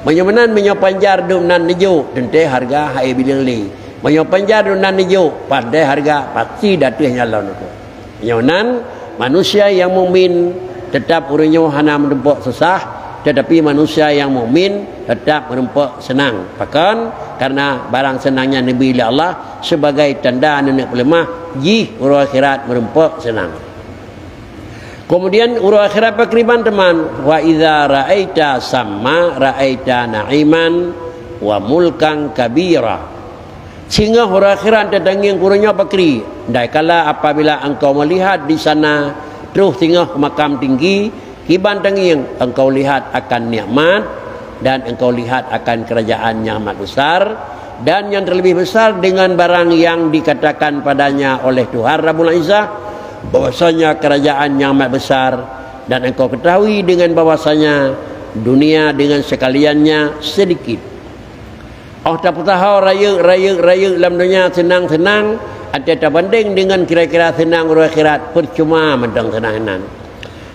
Meunyoe meunan, meunyoe panjar dum nan neujok, teuntée harga hai bileung lé. Meunyoe panjar dum nan neujok, pandai harga pasti dateueh nyalon niku. Nyoe nan, manusia nyang mukmin teutap ureuëng nyoe hana meurumpok susah, tetapi manusia nyang mukmin teutap meurumpok seunang. Pakon? Karena barang seunang nyan neubi lé Allah sebagai tanda aneuk peuleumah jih uroe akhirat meurumpok seunang. Kemudian uroe akhirat pakriban teuma, "Wa idza ra'aita samma ra'aita na'iman wa mulkan kabira." Singoh uroe akhirat teutangieng keu ureuëng nyoe pakri, dai kala apabila engkau melihat di sana troh singoh makam tinggi, kiban tangieng engkau lihat akan nikmat, dan engkau lihat akan kerajaan yang amat besar, dan yang terlebih besar dengan barang yang dikatakan padanya oleh Tuhan Rabbul Izzah, bahwasanya kerajaan yang amat besar, dan engkau ketahui dengan bahwasanya dunia dengan sekaliannya sedikit. Oh tapeusaho rayeuk, rayeuk, rayeuk lam donya seunang-seunang, até tabandeng dengan kira-kira seunang uroe akhirat, percuma mantong seunang nan.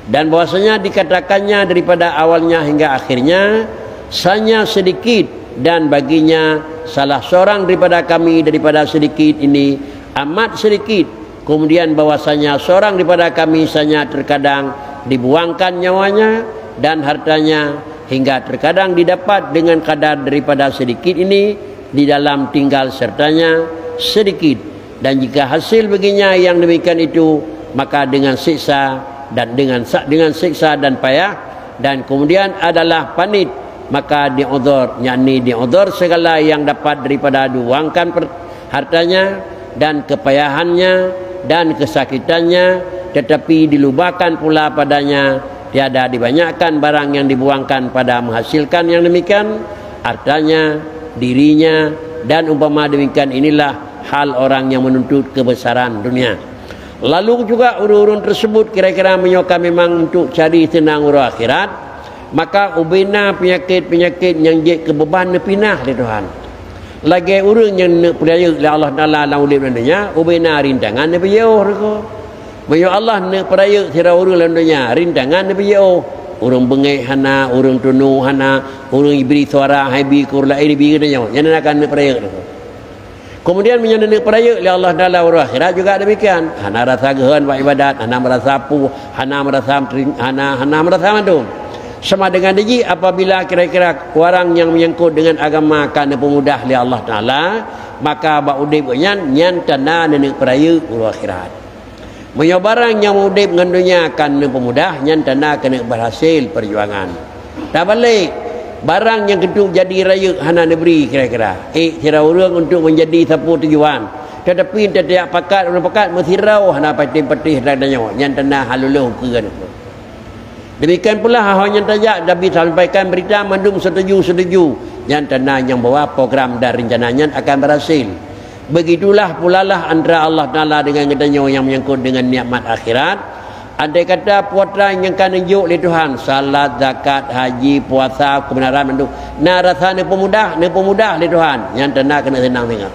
Dan bahwasanya dikatakannya daripada awalnya hingga akhirnya, sanya sedikit, dan baginya salah seorang daripada kami daripada sedikit ini amat sedikit. Kemudian bahwasanya seorang daripada kami sanya terkadang dibuangkan nyawanya dan hartanya, hingga terkadang didapat dengan kadar daripada sedikit ini di dalam tinggal sertanya sedikit. Dan jika hasil baginya yang demikian itu, maka dengan siksa dan dengan sa-, dengan siksa dan payah, dan kemudian adalah panit, maka diuzur, yakni diuzur segala yang dapat daripada dibuangkan per-, hartanya dan kepayahannya dan kesakitannya, tetapi dilubakan pula padanya, tiada dibanyakkan barang yang dibuangkan pada menghasilkan yang demikian, hartanya, dirinya, dan umpama demikian inilah hal orang yang menuntut kebesaran dunia. Lalu juga ureuëng-ureuëng tersebut kira-kira meunyoe ka memang untuk cari seunang uroe akhirat, Maka ubena peunyakét-peunyakét nyang jeuet keu beuban neupinah lé Tuhan. Lagée ureuëng nyang neuk peurayeuk lé Allah Taala lam udeb lam donya, ubena rintangan neupeujiôh reuko. Meunyoe Allah neuk peurayeuk sidroe ureuëng lam donya, rintangan neupeujiôh. Ureuëng beungéh hana, ureuëng tunu hana, ureuëng jibri suara hai bi keu ureuëng laén bi geutanyoe, nyan akan neuk peurayeuk reuko. Keumudian meunyoe neuneuk peurayeuk lé Allah Taala uroe akhirat juga demikian. Hana rasa geuhon bak ibadat, hana meurasa puih, hana meurasa teuring-, hana, hana meurasa mandum. Sama dengan jih apabila kira-kira barang nyang menyangkut dengan agama ka neupeumudah lé Allah Taala, maka bak udeb gobnyan nyan tanda neuneuk peurayeuk uroe akhirat. Meunyoe barang nyang udeb ngon donya ka neupeumudah, nyan tanda keuneuk berhasil peujuangan. Tabalek, barang nyang keuneuk jadi rayeuk hana neubri kira-kira. Ék sidroe ureuëng untuk menjadi sapeue tujuan. Tetapi teutab pakat, ureuëng pakat meusidroe hana patéh-patéh dan tanyoe, nyan tanda hana lulus ukeue. Demikian pula hal nyang tajak Nabi sampaikan berita mandum setuju-setuju, nyan tanda nyang bahwa program dan rencana nyan akan berhasil. Begitulah pulalah antara Allah Taala dengan geutanyoe nyang menyangkut dengan nikmat akhirat. Andai kata putra nyang ka neujok lé Tuhan, salat, zakat, haji, puasa, kebenaran mandum, na rasa neupeumudah, neupeumudah lé Tuhan, nyan tanda keuneuk seunang singoh.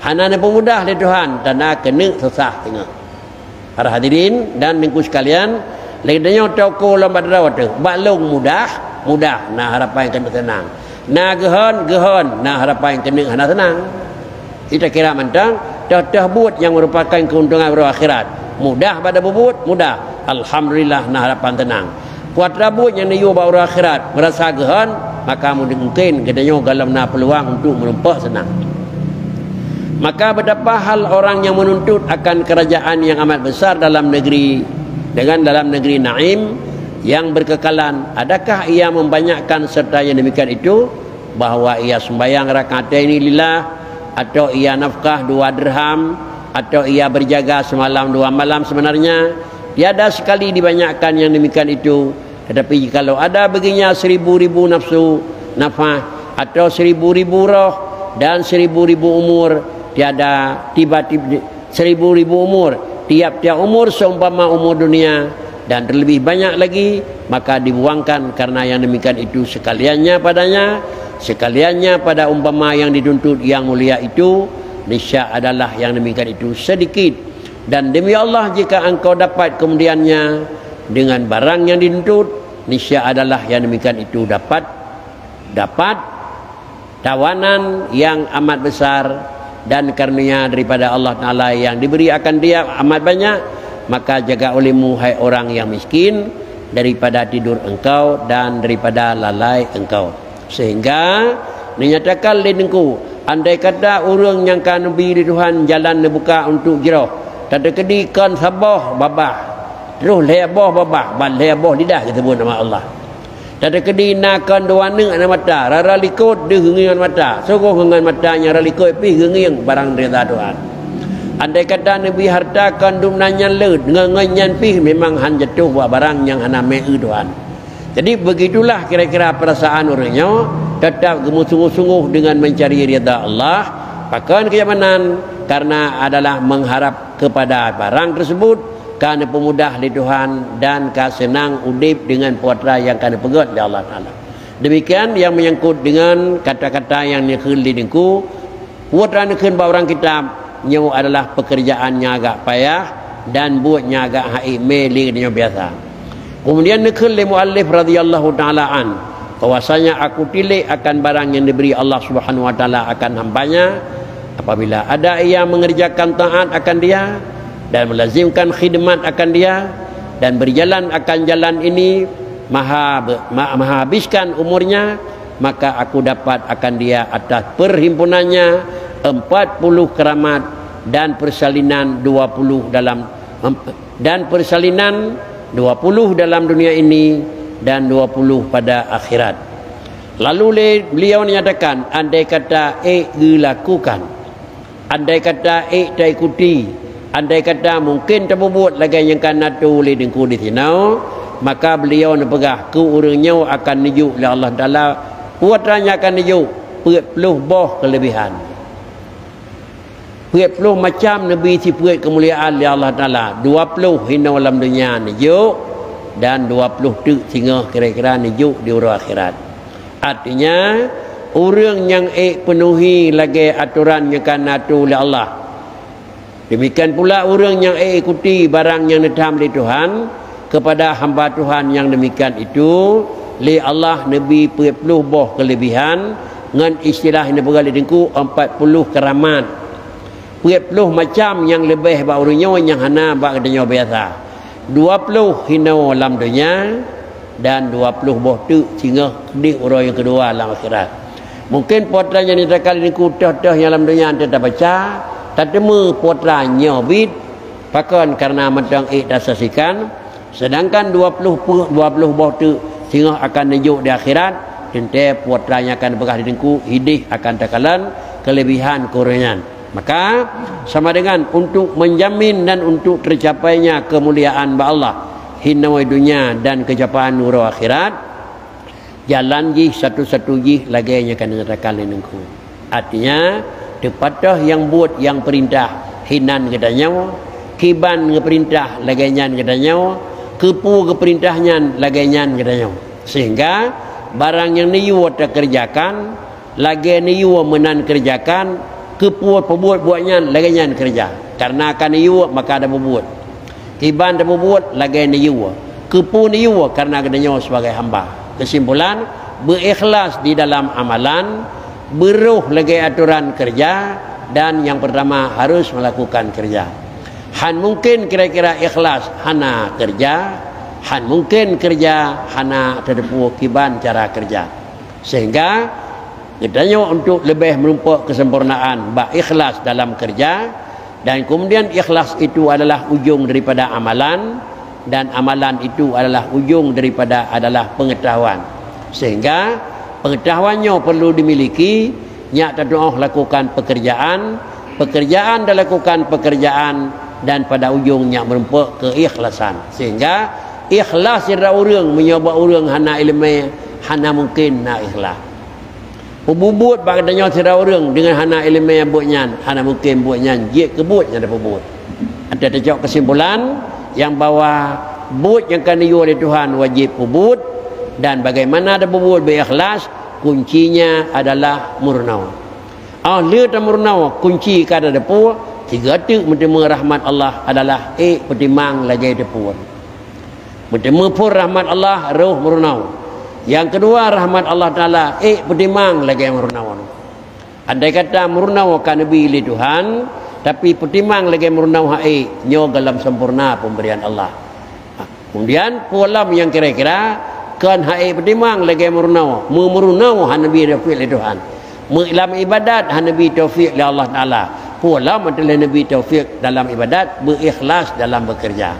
Hana neupeumudah lé Tuhan, tanda keuneuk susah singoh. Para hadirin dan teungku sekalian, lagée tanyoe toko lom bak droe teuh, bak lôn mudah, mudah, na harapan keuneuk seunang. Na geuhon, geuhon, na harapan keuneuk hana seunang. Kita kira mantong, toh-toh buet nyang merupakan keuntungan uroe akhirat. Mudah bak tapeubuet, mudah. Alhamdulillah, na harapan seunang. Kuatra buet nyang neuyue bak uroe akhirat, meurasa geuhon, maka mungken geutanyoe gohlom na peuluang untuk meurumpok seunang. Maka betapa hal orang yang menuntut akan kerajaan yang amat besar dalam negeri, dengan dalam negeri naim yang berkekalan, adakah ia membanyakkan serta yang demikian itu, bahwa ia sembahyang rakaataini lillah, atau ia nafkah dua dirham, atau ia berjaga semalam dua malam sebenarnya? Tiada sekali dibanyakkan yang demikian itu. Tetapi jikalau ada baginya seribu-ribu nafsu, nafah, atau seribu-ribu roh, dan seribu-ribu umur, tiada tiba-tiba, seribu-ribu umur, tiap-tiap umur seumpama umur dunia, dan terlebih banyak lagi, maka dibuangkan karena yang demikian itu sekaliannya padanya, sekaliannya pada umpama yang dituntut yang mulia itu, niscaya adalah yang demikian itu sedikit. Dan demi Allah, jika engkau dapat kemudiannya dengan barang yang dituntut, niscaya adalah yang demikian itu dapat, dapat tawanan yang amat besar dan karunia daripada Allah Taala yang diberi akan dia amat banyak, maka jaga olehmu, hai orang yang miskin, daripada tidur engkau dan daripada lalai engkau. Sehingga dinyatakan lé Teungku, andai kata ureuëng nyang ka neubi lé Tuhan jalan neubuka untuk jroh, tateukeudi kon saboh babah, troh lhée boh babah, ban lhée boh lidah geuseubut nama Allah. Tateukeudi na kon dua neuk ngon mata, rara likot deuh ngon mata, sunggoh ngon mata nyang rara likot pih geungieng barang rida Tuhan. Andai kata neubi harta kon dumnan nyan leuet, ngon, ngon nyan pih memang han jatuh bak barang nyang hana mé eu Tuhan. Jadi begitulah kira-kira perasaan ureuëng nyoe, tetap geumeusungoh-sungoh dengan mencari rida Allah. Pakon kenyamanan? Karena adalah mengharap kepada barang tersebut, ka neupeumudah lé Tuhan dan ka seunang udeb dengan putra yang ka neupeugét lé Allah Taala. Demikian yang menyangkut dengan kata-kata yang neukheun lé Teungku, buet nyang neukheun bak ureuëng kitab, nyoe adalah pekerjaan nyang agak payah dan buet nyang agak haiék mé lé geutanyoe biasa. Kemudian neukheun lé muallif radhiyallahu taala an, bahwasanya aku tilék akan barang yang diberi Allah Subhanahu wa taala akan hambanya, apabila ada ia mengerjakan taat akan Dia dan melazimkan khidmat akan Dia dan berjalan akan jalan ini maha be-, ma-, maha habiskan umurnya, maka aku dapat akan dia atas perhimpunannya empat puluh keramat dan persalinan dua puluh dalam, dan persalinan dua puluh dalam dunia ini dan dua puluh pada akhirat. Lalu lé beliau menyatakan, andai kata ék geulakukan, andai kata ék taikuti, andai kata mungken tapeubuet lagée nyang ka na tuléh Teungku disinoe, maka beliau neupeugah keu ureuëng nyoe akan neujok lé Allah Taala, peue nyang akan neujok, peuet ploh boh keuleubehan. Peuet ploh macam neubi sifeuet keumuliaan lé Allah Taala, dua ploh hinoe lam donya neujok, dan dua ploh teuk singoh kira-kira neujok di uroe akhirat. Artinya, ureuëng nyang ék peunuhi lagée atoran nyang ka neuatoe lé Allah, demikian pula ureuëng nyang ék ikuti barang nyang neutham lé Tuhan, kepada hamba Tuhan nyang demikian itu, lé Allah neubi peuet ploh boh keulebihan, ngon istilah nyang neupeugah lé Teungku, empat puluh karamat. Peuet ploh macam nyang leubeh bak ureuëng nyoe nyang hana bak geutanyoe biasa. Dua ploh hinoe lam donya, dan dua ploh boh teuk singoh di uroe nyang keudua lam akhirat. Mungkin peue atra nyang neutakal Teungku, toh-toh nyang lam donya teutab baca, tateumé peue atra nyoe bit, pakon, kareuna mantong ék tasaksikan, sedangkan dua ploh pu-, dua ploh boh teuk singoh akan neujok di akhirat, teuntée peue atra nyang akan neupeugah lé Teungku, idéh akan takalon keulebihan keuureuëng nyan. Maka, sama dengan untuk menjamin dan untuk tercapainya kemuliaan bak Allah, hinoe donya dan keucapaian uroe akhirat, jalan jih satu-satu jih lagée nyang ka neunyatakan lé Teungku. Artinya, teupatoh nyang buet nyang peurintah hinan geutanyoe, kiban geupeurintah lagée nyan geutanyoe, keupeue geupeurintah nyan lagée nyan geutanyoe. Sehingga, barang nyang neuyue takeureujakan, lagée neuyue meunan keureujakan, keupeue peubuet buet nyan lagée nyan keureuja. Kareuna ka neuyue maka tapeubuet. Kiban tapeubuet lagée neuyue. Keupeue neuyue kareuna geutanyoe sibagai hamba. Keusimpulan, beu-ikhlas di dalam amalan, beuroh lagée atoran keureuja, dan nyang peurtama harus meulakukan keureuja. Han mungken kira-kira ikhlas hana keureuja, han mungken keureuja hana tateupeue kiban cara keureuja. Sehingga, geutanyoe untuk leubeh meurumpok keusempurnaan bak ikhlas dalam keureuja, dan keumudian ikhlas itu adalah ujong daripada amalan, dan amalan itu adalah ujong daripada adalah peungeutahuan. Sehingga, peungeutahuan nyoe peurlu dimiliki, nyak tatuoh lakukan peukeurjaan, peukeurjaan talakukan peukeurjaan, dan pada ujong nyak meurumpok keuikhlasan. Sehingga, ikhlas sidroe ureuëng, meunyoe bak ureuëng hana iéleumé, hana mungken na ikhlas. Peububuet bak geutanyoe sidroe ureuëng deungon hana iéleumé buet nyan, hana mungken buet nyan jeuet keu buet nyang tapeubuet. Ata tacok keusimpulan, nyang bahwa buet nyang ka neuyue lé Tuhan wajéb peubuet, dan bagaimana tapeubuet beu ikhlas, kuncinya adalah meurunoe. Óh lheueh tameurunoe, kunci ka tateupeue, sigoe teuk meuteumé rahmat Allah adalah ék peutimang lagée teupeue. Meuteumé phon rahmat Allah, roh meurunoe. Nyang keudua, rahmat Allah Taala ék peutimang lagée meurunoe. Andai kata meurunoe ka neubi lé Tuhan, tapi peutimang lagée meurunoe han ék, nyoe gohlom sempurna pemberian Allah. Keumudian, peue lom nyang kira-kira kon han ék peutimang lagée meurunoe, meu-, meurunoe hana neubi taufik lé Tuhan. Meu-, lam iébadat hana neubi taufik lé Allah Taala. Peue lom mantong lé neubi taufik dalam iébadat, beu-ikhlas dalam beukeureuja.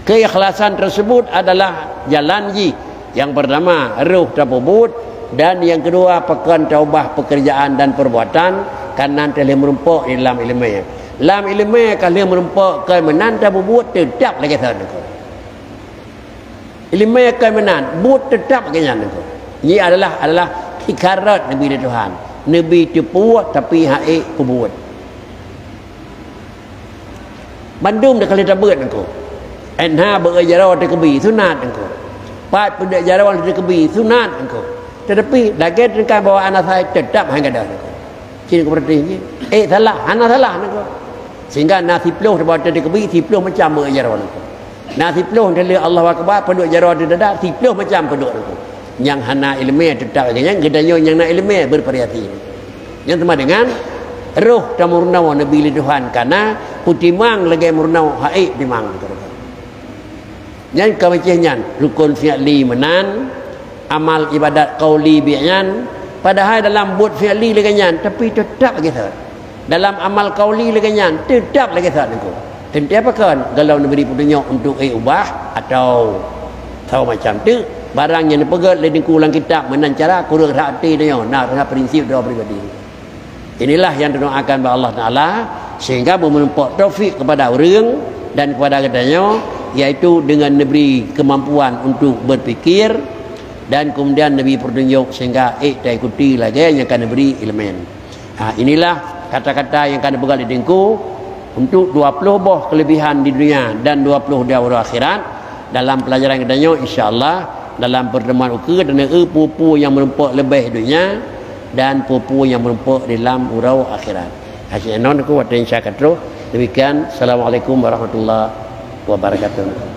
Keikhlasan tersebut adalah jalan jih. Nyang peurtama, roh tapeubuet, dan nyang keudua, pakon taubah peukeurjaan dan peurbuatan, kareuna teuh lheueh meurumpok di lam iéleumé. Lam iéleumé ka lheueh meurumpok kon meunan tapeubuet, teutab lagée thon Teungku. Iéleumé kon meunan, buet teutab lagée nyan Teungku. Nyan adalah, adalah tikarat neubi lé Tuhan. Neubi teupeue, tapi han ék peubuet. Bandum dah ka lheueh tabeuet Teungku. Enha beu jaroe teukeubi, sunat Teungku. Pat peuduek jaroe teukeubi, sunat Teungku. Teutapi, lagée teuka bahwa hana sai, teutab han gadôh Teungku. Cit Teungku peurati jih. Ék salah, hana salah Teungku. Sehingga na siploh tabeuet teukeubi, siploh macam beu jaroe Teungku. Na siploh teulheueh Allahu Akbar, peuduek jaroe di dada, siploh macam peuduek Teungku. Nyang hana iéleumé teutab lagée nyan, geutanyoe nyang na iéleumé beuvariasi. Nyang teuma deungon roh tameurunoe neubi lé Tuhan kana peutimang lagée meurunoe han ék timang. Nyan ka macam nyan, rukon fi'li meunan, amal iébadat qauli biet nyan, padahai dalam buet fi'li lagée nyan, tapi teutab lagée thon. Dalam amal qauli lagée nyan, teutab lagée thon Teungku. Teuntée pakon, gohlom neubri peutunyok untuk ék ubah, atawa saboh macam teuk, barang nyang neupeugét lé Teungku lam kitab meunan cara kureueng rhah até tanyoe, na, na prinsip droe pribadi. Inilah nyang teudoakan bak Allah Taala, sehingga meumeurumpok taufik kepada ureuëng dan kepada geutanyoe, yaitu deungon neubri keumampuan untuk berpikir dan kemudian neubri peutunyok sehingga ék taikuti lagée nyang ka neubri iéleumé. Ha, inilah kata-kata nyang ka neupeugah lé Teungku untuk dua ploh boh keulebihan di dunia dan dua ploh di uroe akhirat. Dalam pelajaran geutanyoe, insya Allah, dalam pertemuan ukeue, dan eu peue-peue nyang meurumpok leubeh donya dan peue-peue nyang meurumpok di lam uroe akhirat. Asyik non aku watèe insya Allah. Demikian. Assalamualaikum warahmatullahi wabarakatuh.